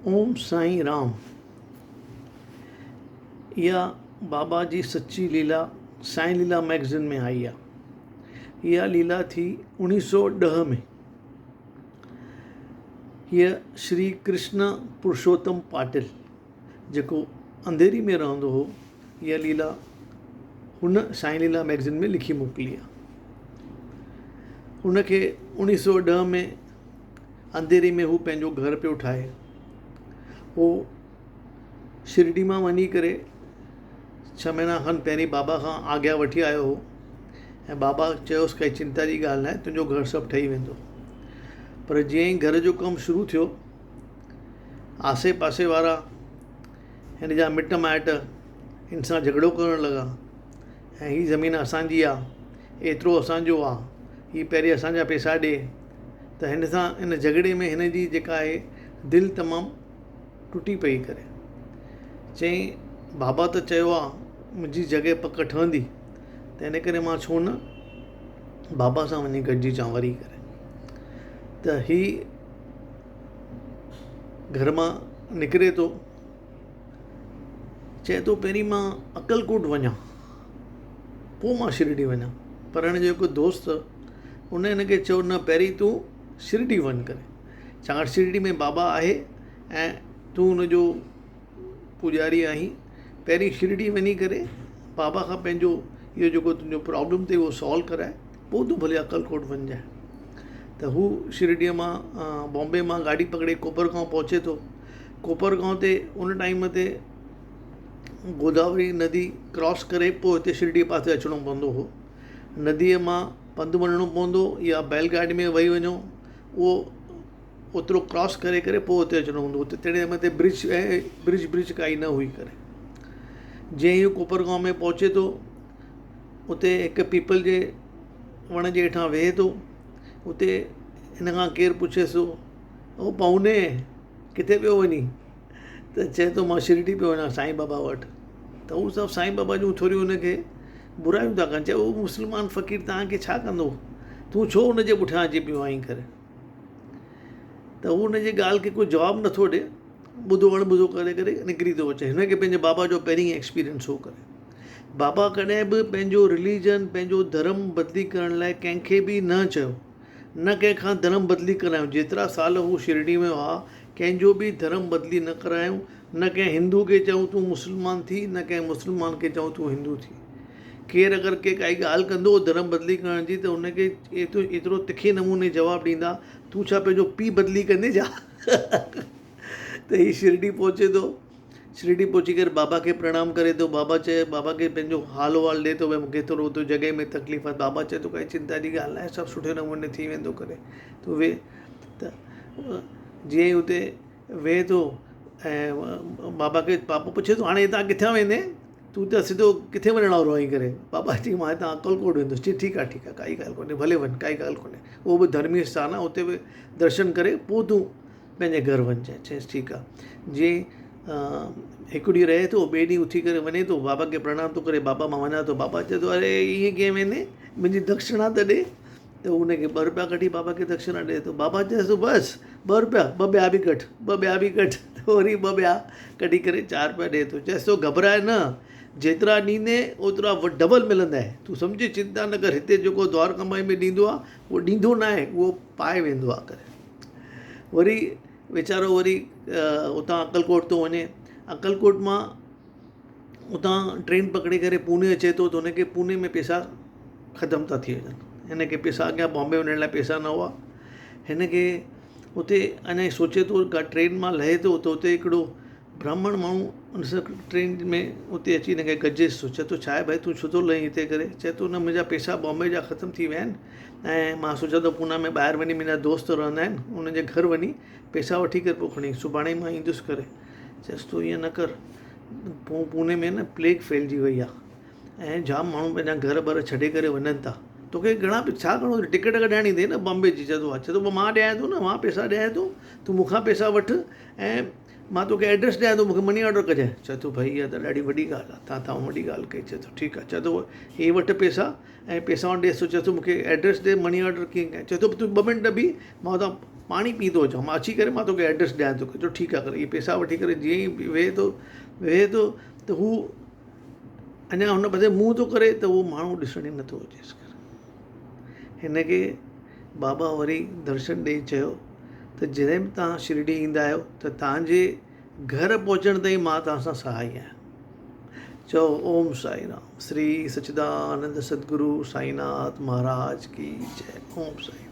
اوم سائين رام. اها بابا جي سچي ليلا سائين ليلا مئگزين ۾ آئي آ. اها ليلا ٿي اوڻيهه سؤ ڏهه ۾. هيء شري ڪرشن پرشوتم پاٽل جيڪو انڌيري ۾ رهندو هو، اها ليلا هن سائين ليلا مئگزين ۾ لکي موڪلي آ. هن کي اوڻيهه سؤ ڏهه ۾ انڌيري ۾ هو پنهنجو گهر پيو ٺاهي. هو شرڊي مان وڃي ڪري ڇهه مهينا کن پهرين بابا کان آگيا وٺي آيو هو ۽ بابا چيوس ڪائي چنتا جي ڳالهه ناهي تنهنجو گهر سڀ ٺهي ويندو. پر جيئن ئي گهر جو ڪم شروع ٿيو آسي پاسي وارا هن جا مٽ مائٽ هن سان جهڳڙو ڪرڻ لڳا ۽ هي زمين اسان جي آ ايترو اسان جو آ هي پهرين اسان جا پئسا ڏي ته هن سان ان جهڳڙي ۾ هن جي جيڪا آهي دل تمام ٽٽي پئي ڪري چيائين بابا ته چيو آ منهنجي جڳهه پڪ ٺهندي ته ان ڪري مان ڇو نه بابا سان وڃي گڏجي اچان وري ڪري ته هي گهر مان نڪري ٿو چئي ٿو پهرين مان اڪلڪوٽ وڃان پوءِ مان شرڊي وڃان پر هن جو هڪ دوست ان هن کي چيو نه پهرين تون شرڊي وڃ ڪري ڇاڪاڻ شرڊي ۾ بابا آهي ۽ تون ان جو پوڄاري آهين پهرين شرڊي وڃي ڪري بابا کان پنهنجو اهو جيڪو تنهنجو پرابلم اٿئي اهو سالو ڪرائي پوءِ تون ڀلي اڪلڪوٽ وڃجانءِ ته هو شرڊيءَ مان بامبي مان گاڏي پڪڙي ڪوپرگائون پهچي ٿو ڪوپرگائون تي ان ٽائيم تي گوداوري ندي ڪراس ڪري پوءِ هتي شرڊي پاسي اچڻو پوندو هو نديءَ مان پنڌ وڃڻو پوندو يا بيل گاڏي ۾ ويهي وڃو اهو اوترو ڪراس ڪري ڪري پوءِ اتي اچڻو هوندو هو تهڙي ٽائيم تي برج ۽ برج برج ڪائي نه هئي ڪري جيئن ئي هو ڪوپرگائون ۾ پهچي ٿو اتي هڪ پيپل جي وڻ جي هيٺان ويهي ٿو اتي هن کان ڪير پڇيس ٿو او پائوني ڪٿي پيو وڃين ته چئي ٿو مان شرڊي پيو وڃان سائين بابا وٽ ته هو سڀ سائين بابا جون ٿوريون هن کي برايون ٿا ڪن چئي هو مسلمان فقير توهان کي ڇا ڪندو تون ڇو هن جي پٺيان اچي پيو آهين ڪري ته هو هن جي ڳالهه کي ڪو جواب نٿو ڏي ٻڌو اڻ ٻڌو ڪري ڪري نڪري ٿو اچي هن کي پنهنجي بابا جو پهرين ايڪسپيرينس هو ڪري بابا ڪڏهن به پنهنجو رليجن پنهنجو ڌرم بدلي ڪرڻ لاءِ ڪنهن کي به نه چيو نه ڪنهن کان ڌرم بدلي ڪرايو جيترا سال هو شرڊي ۾ هئا ڪنهن جو به ڌرم بدلي نه ڪرايو نه ڪنهن هندو کي چيو تون مسلمان ٿي نه ڪنهن مسلمان کي چيو تون هندو ٿي ڪير اگر ڪي ڪائي ڳالهه ڪندو هو ڌرم بدلي ڪرڻ جي ته ان کي ايترو ايترو تکي نموني جواب ڏيندا تون ڇا پنهنجو پيءُ بدلي ڪندي ڇا ته هي شرڊي پهچي ٿو شرڊي پهچي ڪري بابا کي پرڻام ڪري ٿو بابا چئي بابا کي پنهنجو حال احوال ڏي ٿو ڀئي مون کي ٿورو اتي جڳهه ۾ تڪليف آهي بابا چئي ٿو ڪائي چنتا جي ڳالهه نه آهي سڀ سٺي نموني ٿي ويندو ڪري تون ويهه ته جيئن ئي اتي ويهي ٿو ۽ بابا کي بابا پڇي ٿو هاڻي هتان ڪٿان ويندين تون ته سڌو ڪٿي وڃڻ وارو آهين ڪري بابا چئي مان هتان اڪلڪوٽ ويندس چئي ٺيڪ آهي ٺيڪ آهي ڪائي ڳالهه ڪونهي ڀلي وڃ ڪائي ڳالهه ڪونهي اهو به ڌرمي اسٿان آهي اتي به درشن ڪري پوءِ تون پنهنجي گهر وڃجانءِ چيس ٺيڪ آهي جيئن هڪ ڏينهن رهي ٿو ٻئي ڏينهن اٿي ڪري وڃي ٿو بابا کي پرڻام ٿو ڪري بابا مان وڃان ٿو بابا چئي ٿو اري ائين ڪيئن ويندين منهنجي دڪشڻا ته ڏي ته هن کي ٻه رپيا ڪڍي بابا کي دڪشڻا ڏئي ٿو بابا چئيس ٿو بس ٻه رپيا ٻه ٻيا به ڪڍ ٻه ٻيا به ڪڍ ته وري ٻه ٻيا ڪڍي ڪري چار رپيا ڏئي ٿو چئيس ٿو گهٻرائي نه جيترا ڏيندين اوترا ڊبل ملندءِ تون سمجهي چنتا نه ڪر هتي جيڪو دوارڪا مائي ۾ ڏيندو آهي اهو ڏيندو نه آهي اهو پائي ويندو آهي ڪري وري ويچارو وري اتان اڪلڪوٽ ٿو وڃي اڪلڪوٽ مان اتان ٽرين پڪڙي ڪري پوني اچي ٿو ته هن کي پوني ۾ پئسا ختم ٿا ٿي وڃن هن کي پئسا اڳيان بامبي وڃڻ لاءِ پئسا نه هئا هن کي اتي اڃا سوچي ٿو ٽرين مان لهي ٿو ته اتي هڪڙو براهمڻ ماڻهو ان سان ٽرين ۾ اتي اچي هن کي گڏجيس ٿو چئي ٿو ڇا آهي ڀئي تون ڇو ٿو لهين هتي ڪري چئي ٿو نه منهنجا پئسا بامبي جا ختم ٿي ويا آهن ۽ مان سوچان ٿو پونا ۾ ٻاهر وڃي منهنجا دوست رهندا آهن انهن جي گهر وڃي پئسا وٺي ڪري پوءِ کڻي سڀاڻي مان ايندس ڪري چئيس تون ائين نه ڪر پوءِ پوني ۾ نه پليگ ڦهلجي وئي آهي ۽ جام ماڻهو پنهنجا گهر ٻر ڇڏي ڪري وڃن ٿا توکي گهڻا ڇا ڪرڻو ٽڪيٽ ڪڍائڻي اٿئي نه بامبي جي چئي ٿو ها چئي ٿو مان ڏيان ٿو نه مان پئسا ڏيان ٿو تون مون کان پئسا وٺ ۽ مان توکي ايڊريس ڏيان ٿو مون کي مني آرڊر ڪجانء. چئي ٿو ڀئي اها ته ڏاڍي وڏي ڳالهه آهي تان تمام وڏي ڳالهه ڪئي. چئي ٿو ٺيڪ آهي. چئي ٿو هي وٺ پئسا ۽ پئسا ڏيس ٿو. چئي ٿو مون کي ايڊريس ڏي مني آرڊر ڪيئن ڪيان. چئي ٿو تون ٻه منٽ بيهه مان اتان پاڻي پي ٿو اچان مان اچي ڪري مان توکي ايڊريس ڏيان ٿو. چئي ٿو ٺيڪ آهي ڪري اهي پئسا وٺي ڪري جيئن ئي ويهي ٿو ويهي ٿو ته هو اڃا هن پاسي منهن ٿو ڪري ته اهو ماڻهو ڏسڻ ئي نٿو اچيس. هن کي بابا وري درشن ڏئي چيو ته جڏهن به توهان شرڊي ايندا آهيو ته توهان جي گهر پهچڻ تائين مان توهان سان سهائي آهيان. چئو اوم سائي رام. شري سچدانند ستگرو سائيناٿ مهاراج ڪي جئي. اوم سائي.